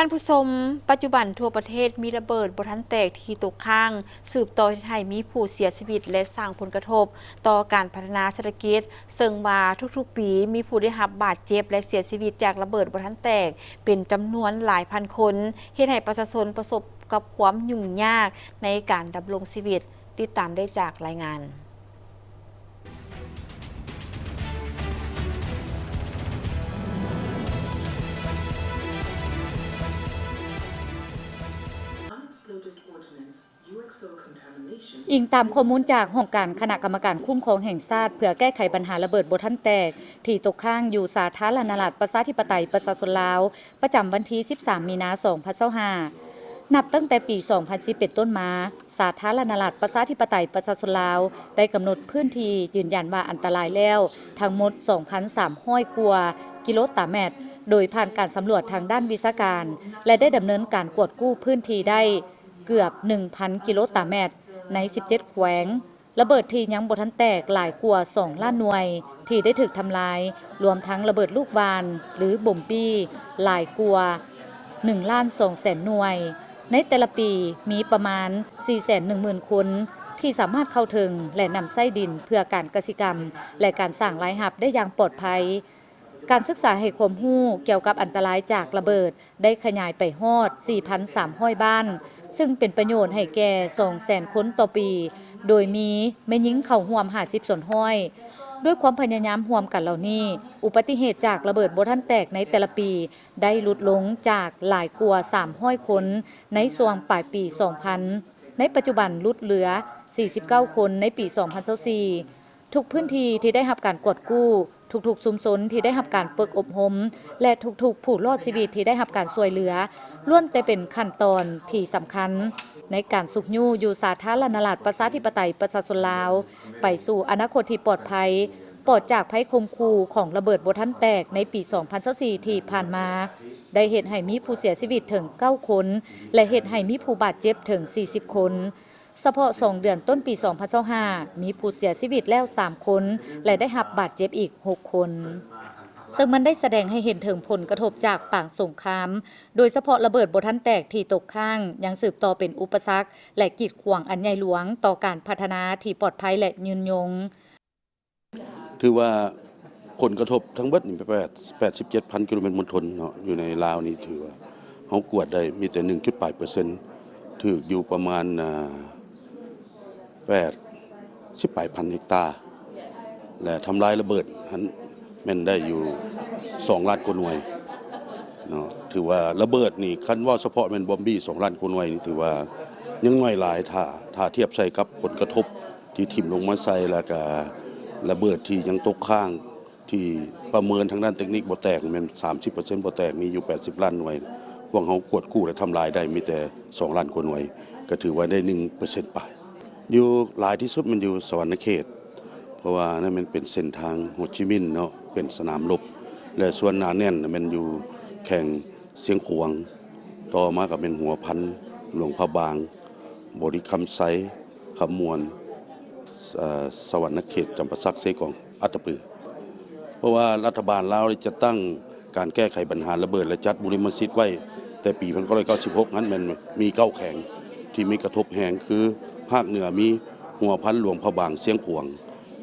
ທ່ານຜູ້ຊົມ, ປັດຈຸບັນທົ່ວປະເທດມີລະເບີດບໍ່ທັນແຕກທີ່ຕົກຄ້າງ, ສືບຕໍ່ເຮັດໃຫ້ມີຜູ້ເສຍຊີວິດ ແລະ ສ້າງຜົນກະທົບຕໍ່ການພັດທະນາເສດຖະກິດ, ເຊິ່ງວ່າທຸກໆປີມີຜູ້ໄດ້ຮັບບາດເຈັບ ແລະ ເສຍຊີວິດຈາກລະເບີດບໍ່ທັນແຕກເປັນຈຳນວນຫຼາຍພັນຄົນ, ເຮັດໃຫ້ປະຊາຊົນປະສົບກັບຄວາມຫຍຸ້ງຍາກໃນການດຳລົງຊີວິດ. ຕິດຕາມໄດ້ຈາກລາຍງານ. Unexploded ordnance, U X O contamination. ອີງຕາມຂໍ້ມູນຈາກຫ້ອງການຄະນະກຳມະການຄຸ້ມຄອງແຫ່ງຊາດ ເພື່ອແກ້ໄຂບັນຫາລະເບີດບໍ່ທັນແຕກ ທີ່ຕົກຄ້າງຢູ່ສາທາລະນະລັດ ປະຊາທິປະໄຕ ປະຊາຊົນລາວ ປະຈຳວັນທີ ສິບສາມ ມີນາ ສອງພັນຊາວຫ້າ. ນັບຕັ້ງແຕ່ປີ ສອງພັນສິບ ເປັນຕົ້ນມາ, ສາທາລະນະລັດ ປະຊາທິປະໄຕ ປະຊາຊົນລາວ ໄດ້ກຳນົດພື້ນທີ່ຢືນຢັນວ່າອັນຕະລາຍແລ້ວ ທັງໝົດ ສອງພັນສາມຮ້ອຍກວ່າກິໂລຕາແມັດ, ໂດຍຜ່ານການສຳຫຼວດທາງດ້ານວິຊາການ ແລະ ໄດ້ດຳເນີນການກວດກູ້ພື້ນທີ່ໄດ້ເກືອບ ໜຶ່ງພັນກິໂລຕາແມັດ ໃນ ສິບເຈັດແຂວງ. ລະເບີດທີ່ຍັງບໍ່ທັນແຕກຫຼາຍກວ່າ ສອງລ້ານໜ່ວຍ ທີ່ໄດ້ຖືກທຳລາຍ, ລວມທັງລະເບີດລູກຫວ່ານ ຫຼື ບົມປີ້ ຫຼາຍກວ່າ ໜຶ່ງລ້ານສອງແສນໜ່ວຍ. ໃນແຕ່ລະປີ ມີປະມານ ສີ່ແສນໜຶ່ງໝື່ນຄົນ ທີ່ສາມາດເຂົ້າເຖິງ ແລະ ນຳໃຊ້ດິນເພື່ອການກະສິກຳ ແລະ ການສ້າງລາຍຮັບໄດ້ຢ່າງປອດໄພ. ການສຶກສາໃຫ້ຄວາມຮູ້ກ່ຽວກັບອັນຕະລາຍຈາກລະເບີດ ໄດ້ຂະຫຍາຍໄປຮອດ ສີ່ພັນສາມຮ້ອຍບ້ານ, ຊຶ່ງເປັນປະໂຫຍດໃຫ້ແກ່ ສອງແສນຄົນຕໍ່ປີ, ໂດຍມີແມ່ຍິງເຂົ້າຮ່ວມ ຫ້າສິບສ່ວນຮ້ອຍ. ດ້ວຍຄວາມພະຍາຍາມຮ່ວມກັນເຫຼົ່ານີ້, ອຸບັດຕິເຫດຈາກລະເບີດບໍ່ທັນແຕກໃນແຕ່ລະປີ ໄດ້ຫຼຸດລົງຈາກຫຼາຍກວ່າ ສາມຮ້ອຍຄົນ ໃນຊ່ວງປາຍປີ ສອງພັນ, ໃນປັດຈຸບັນຫຼຸດເຫຼືອ ສີ່ສິບເກົ້າຄົນ ໃນປີ ສອງພັນຊາວສີ່. ທຸກພື້ນທີ່ທີ່ໄດ້ຮັບການກວດກູ້, ທຸກໆຊຸມຊົນທີ່ໄດ້ຮັບການຝຶກອົບຮົມ ແລະ ທຸກໆຜູ້ລອດຊີວິດທີ່ໄດ້ຮັບການຊ່ວຍເຫຼືອ ລ້ວນແຕ່ເປັນຂັ້ນຕອນທີ່ສຳຄັນໃນການຊຸກຍູ້ຢູ່ສາທາລະນະລັດ ປະຊາທິປະໄຕ ປະຊາຊົນລາວ ໄປສູ່ອະນາຄົດທີ່ປອດໄພ, ປອດຈາກໄພຂົ່ມຂູ່ຂອງລະເບີດບໍ່ທັນແຕກໃນປີ ສອງພັນຊາວສີ່ ທີ່ຜ່ານມາ, ໄດ້ເຮັດໃຫ້ມີຜູ້ເສຍຊີວິດເຖິງເກົ້າຄົນ ແລະ ເຮັດໃຫ້ມີຜູ້ບາດເຈັບເຖິງ ສີ່ສິບຄົນ. ສະເພາະສອງເດືອນຕົ້ນປີ ສອງພັນຊາວຫ້າ ມີຜູ້ເສຍຊີວິດແລ້ວ ສາມຄົນ ແລະ ໄດ້ຮັບບາດເຈັບອີກ ຫົກຄົນ, ເຊິ່ງມັນໄດ້ສະແດງໃຫ້ເຫັນເຖິງຜົນກະທົບຈາກປາງສົງຄາມ, ໂດຍສະເພາະລະເບີດບໍ່ທັນແຕກທີ່ຕົກຄ້າງ ຍັງສືບຕໍ່ເປັນອຸປະສັກ ແລະ ກີດຂວາງອັນໃຫຍ່ຫຼວງຕໍ່ການພັດທະນາທີ່ປອດໄພ ແລະ ຍືນຍົງ. ຖືວ່າຜົນກະທົບທັງເບິດນີ້ແປດ ແປດສິບເຈັດພັນກິໂລແມັດມົນທົນເນາະ, ຢູ່ໃນລາວນີ້ຖືວ່າເຮົາກວດໄດ້ມີແຕ່ໜຶ່ງຈຸດປາຍເປີເຊັນ, ຖືກຢູ່ປະມານ ອ່າ ແປດສິບປາຍພັນເຮັກຕາ ແລະ ທຳລາຍລະເບີດຫັ້ນແມ່ນໄດ້ຢູ່ສອງລ້ານກວ່າໜ່ວຍເນາະ. ຖືວ່າລະເບີດນີ້ ຄັນເວົ້າສະເພາະແມ່ນບອມບີສອງລ້ານກວ່າໜ່ວຍນີ້ ຖືວ່າຍັງໜ້ອຍຫຼາຍ ຖ້າ ຖ້າທຽບໃສ່ກັບຜົນກະທົບ ທີ່ຖິ້ມລົງມາໃສ່ ແລ້ວກະລະເບີດທີ່ຍັງຕົກຄ້າງ ທີ່ປະເມີນທາງດ້ານເຕັກນິກບໍ່ແຕກ ແມ່ນສາມສິບເປີເຊັນບໍ່ແຕກ ມີຢູ່ແປດສິບລ້ານໜ່ວຍ, ພວກເຮົາກວດກູ້ ແລະ ທຳລາຍໄດ້ມີແຕ່ສອງລ້ານກວ່າໜ່ວຍ, ກໍຖືວ່າໄດ້ໜຶ່ງເປີເຊັນປາຍ. ຢູ່ຫຼາຍທີ່ສຸດແມ່ນຢູ່ສະຫວັນນະເຂດ ເພາະວ່ານັ້ນແມ່ນເປັນເສັ້ນທາງໂຮຈິມິນເນາະ ເປັນສະໜາມລົບ ແລະ ສ່ວນໜາແໜ້ນແມ່ນຢູ່ແຂວງຊຽງຂວາງ, ຕໍ່ມາກໍແມ່ນຫົວພັນ, ຫຼວງພະບາງ, ບໍລິຄຳໄຊ, ຄຳມ່ວນ, ເອີ ສະຫວັນນະເຂດ, ຈຳປາສັກ, ເຊກອງ, ອັດຕະປື. ເພາະວ່າລັດຖະບານລາວໄດ້ຈັດຕັ້ງການແກ້ໄຂບັນຫາລະເບີດ ແລະ ຈັດບຸລິມະສິດໄວ້ແຕ່ປີພັນເກົ້າຮ້ອຍເກົ້າສິບຫົກ ນັ້ນແມ່ນມີເກົ້າແຂວງທີ່ມີກະທົບແຮງ ຄື ພາກເໜືອມີຫົວພັນ, ຫຼວງພະບາງ, ຊຽງຂວາງ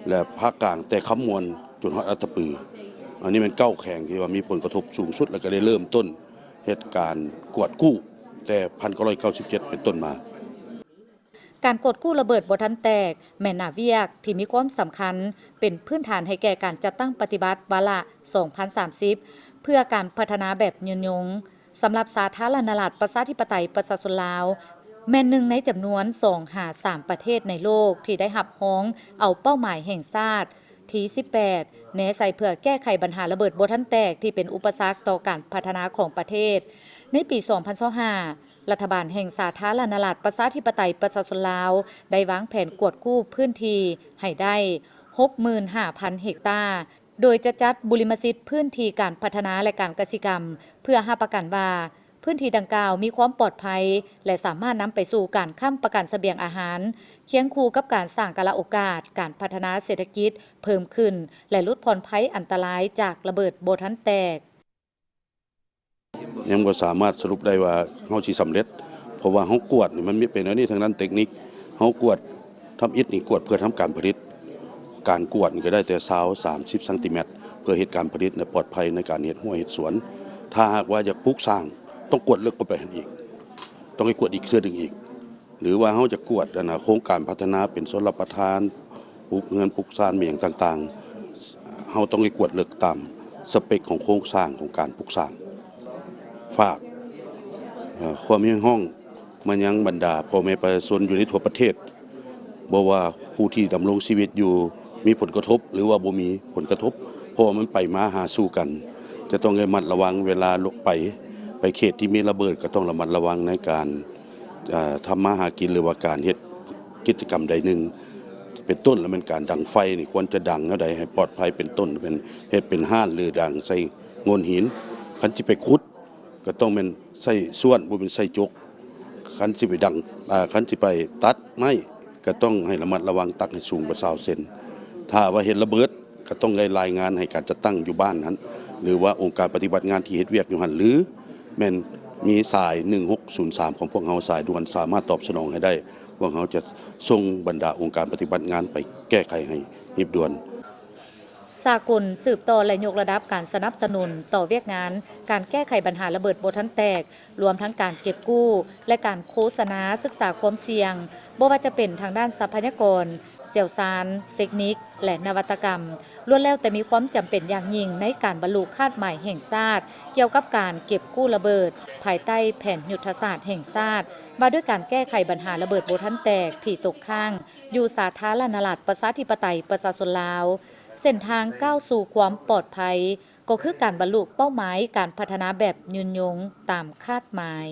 ແລະ ພາກກາງແຕ່ຄຳມ່ວນຈົນຮອດອັດຕະປື. ອັນນີ້ແມ່ນເກົ້າແຂວງທີ່ວ່າມີຜົນກະທົບສູງສຸດ ແລ້ວກໍໄດ້ເລີ່ມຕົ້ນເຮັດການກວດກູ້ແຕ່ພັນເກົ້າຮ້ອຍເກົ້າສິບເຈັດເປັນຕົ້ນມາ. ການກວດກູ້ລະເບີດບໍ່ທັນແຕກ ແມ່ນໜ້າວຽກທີ່ມີຄວາມສຳຄັນ ເປັນພື້ນຖານໃຫ້ແກ່ການຈັດຕັ້ງປະຕິບັດວາລະສອງພັນສາມສິບ ເພື່ອການພັດທະນາແບບຍືນຍົງ. ສຳລັບສາທາລະນະລັດ ປະຊາທິປະໄຕ ປະຊາຊົນລາວ ແມ່ນໜຶ່ງໃນຈຳນວນສອງຫາສາມປະເທດໃນໂລກທີ່ໄດ້ຮັບຮອງເອົາເປົ້າໝາຍແຫ່ງຊາດທີສິບແປດ ແນໃສ່ເພື່ອແກ້ໄຂບັນຫາລະເບີດບໍ່ທັນແຕກທີ່ເປັນອຸປະສັກຕໍ່ການພັດທະນາຂອງປະເທດ. ໃນປີສອງພັນຊາວຫ້າ ລັດຖະບານແຫ່ງສາທາລະນະລັດ ປະຊາທິປະໄຕ ປະຊາຊົນລາວ ໄດ້ວາງແຜນກວດກູ້ພື້ນທີ່ໃຫ້ໄດ້ ຫົກໝື່ນຫ້າພັນເຮັກຕາ, ໂດຍຈະຈັດບຸລິມະສິດພື້ນທີ່ການພັດທະນາ ແລະ ການກະສິກຳ ເພື່ອຮັບປະກັນວ່າພື້ນທີ່ດັ່ງກ່າວມີຄວາມປອດໄພ ແລະ ສາມາດນຳໄປສູ່ການຄ້ຳປະກັນສະບຽງອາຫານ, ຄຽງຄູ່ກັບການສ້າງກາລະໂອກາດການພັດທະນາເສດຖະກິດເພີ່ມຂຶ້ນ ແລະ ຫຼຸດຜ່ອນໄພອັນຕະລາຍຈາກລະເບີດບໍ່ທັນແຕກ. ຍັງບໍ່ສາມາດສະຫຼຸບໄດ້ວ່າເຮົາຊິສຳເລັດ ເພາະວ່າເຮົາກວດນີ້ມັນມີເປັນແນວນີ້ທາງດ້ານເຕັກນິກ ເຮົາກວດທຳອິດນີ້ກວດເພື່ອທຳການຜະລິດ ການກວດນີ້ກໍໄດ້ແຕ່ຊາວ ສາມສິບຊັງຕີແມັດ ເພື່ອເຮັດການຜະລິດ ແລະ ປອດໄພໃນການເຮັດຮົ້ວເຮັດສວນ. ຖ້າຫາກວ່າຢາກປຸກສ້າງ ຕ້ອງກວດເລິກເຂົ້າໄປຫັ້ນອີກ ຕ້ອງໄປກວດອີກເທື່ອໜຶ່ງອີກ ຫຼືວ່າເຮົາຈະກວດອັນນາໂຄງການພັດທະນາເປັນຊົນລະປະທານ ປຸກເຮືອນປຸກຊານ ແມ່ນຫຍັງຕ່າງໆ ເຮົາຕ້ອງໄດ້ກວດເລິກຕາມສະເປັກຂອງໂຄງສ້າງຂອງການປຸກສ້າງ. ຝາກ ເອີ ຄວາມຮຽກຮ້ອງມາຍັງບັນດາພໍ່ແມ່ປະຊາຊົນຢູ່ໃນທົ່ວປະເທດ ບໍ່ວ່າຜູ້ທີ່ດຳລົງຊີວິດຢູ່ມີຜົນກະທົບ ຫຼືວ່າບໍ່ມີຜົນກະທົບ ເພາະວ່າມັນໄປມາຫາສູ່ກັນ ຈະຕ້ອງໄດ້ລະມັດລະວັງເວລາລົງໄປ ໄປເຂດທີ່ມີລະເບີດ ກໍຕ້ອງລະມັດລະວັງໃນການ ເອີ ທຳມາຫາກິນ ຫຼືວ່າການເຮັດກິດຈະກຳໃດໜຶ່ງ ເປັນຕົ້ນລະແມ່ນການດັງໄຟນີ້ ຄວນຈະດັງແນວໃດໃຫ້ປອດໄພ ເປັນຕົ້ນເປັນ ເຮັດເປັນຮ້ານ ຫຼືດັງໃສ່ໂງ່ນຫີນ ຄັນຊິໄປຂຸດ ກໍຕ້ອງແມ່ນໃຊ້ສ້ວນ ບໍ່ແມ່ນໃຊ້ຈົກ ຄັນຊິໄປດັງ ເອີ ຄັນຊິໄປຕັດໄມ້ ກໍຕ້ອງໃຫ້ລະມັດລະວັງ ຕັກໃຫ້ສູງກວ່າຊາວເຊັນ ຖ້າວ່າເຮັດລະເບີດ ກໍຕ້ອງໄດ້ລາຍງານໃຫ້ການຈັດຕັ້ງຢູ່ບ້ານຫັ້ນ ຫຼືວ່າອົງການປະຕິບັດງານທີ່ເຮັດວຽກຢູ່ຫັ້ນ ຫຼືແມ່ນມີສາຍໜຶ່ງຫົກສູນສາມຂອງພວກເຮົາ ສາຍດ່ວນ ສາມາດຕອບສະໜອງໃຫ້ໄດ້ ພວກເຮົາຈະສົ່ງບັນດາອົງການປະຕິບັດງານໄປແກ້ໄຂໃຫ້ຮີບດ່ວນ. ສາກົນສືບຕໍ່ ແລະ ຍົກລະດັບການສະໜັບສະໜູນຕໍ່ວຽກງານການແກ້ໄຂບັນຫາລະເບີດບໍ່ທັນແຕກ, ລວມທັງການເກັບກູ້ ແລະ ການໂຄສະນາສຶກສາຄວາມສ່ຽງ, ບໍ່ວ່າຈະເປັນທາງດ້ານຊັບພະຍາກອນ, ຊ່ຽວຊານ, ເຕັກນິກ ແລະ ນະວັດຕະກຳ, ລ້ວນແລ້ວແຕ່ມີຄວາມຈຳເປັນຢ່າງຍິ່ງໃນການບັນລຸຄາດໝາຍແຫ່ງຊາດ ກ່ຽວກັບການເກັບກູ້ລະເບີດ ພາຍໃຕ້ແຜນຍຸດທະສາດແຫ່ງຊາດ ວ່າດ້ວຍການແກ້ໄຂບັນຫາລະເບີດບໍ່ທັນແຕກທີ່ຕົກຄ້າງ ຢູ່ສາທາລະນະລັດ ປະຊາທິປະໄຕ ປະຊາຊົນລາວ. ເສັ້ນທາງກ້າວສູ່ຄວາມປອດໄພ ກໍຄືການບັນລຸເປົ້າໝາຍການພັດທະນາແບບຍືນຍົງຕາມຄາດໝາຍ.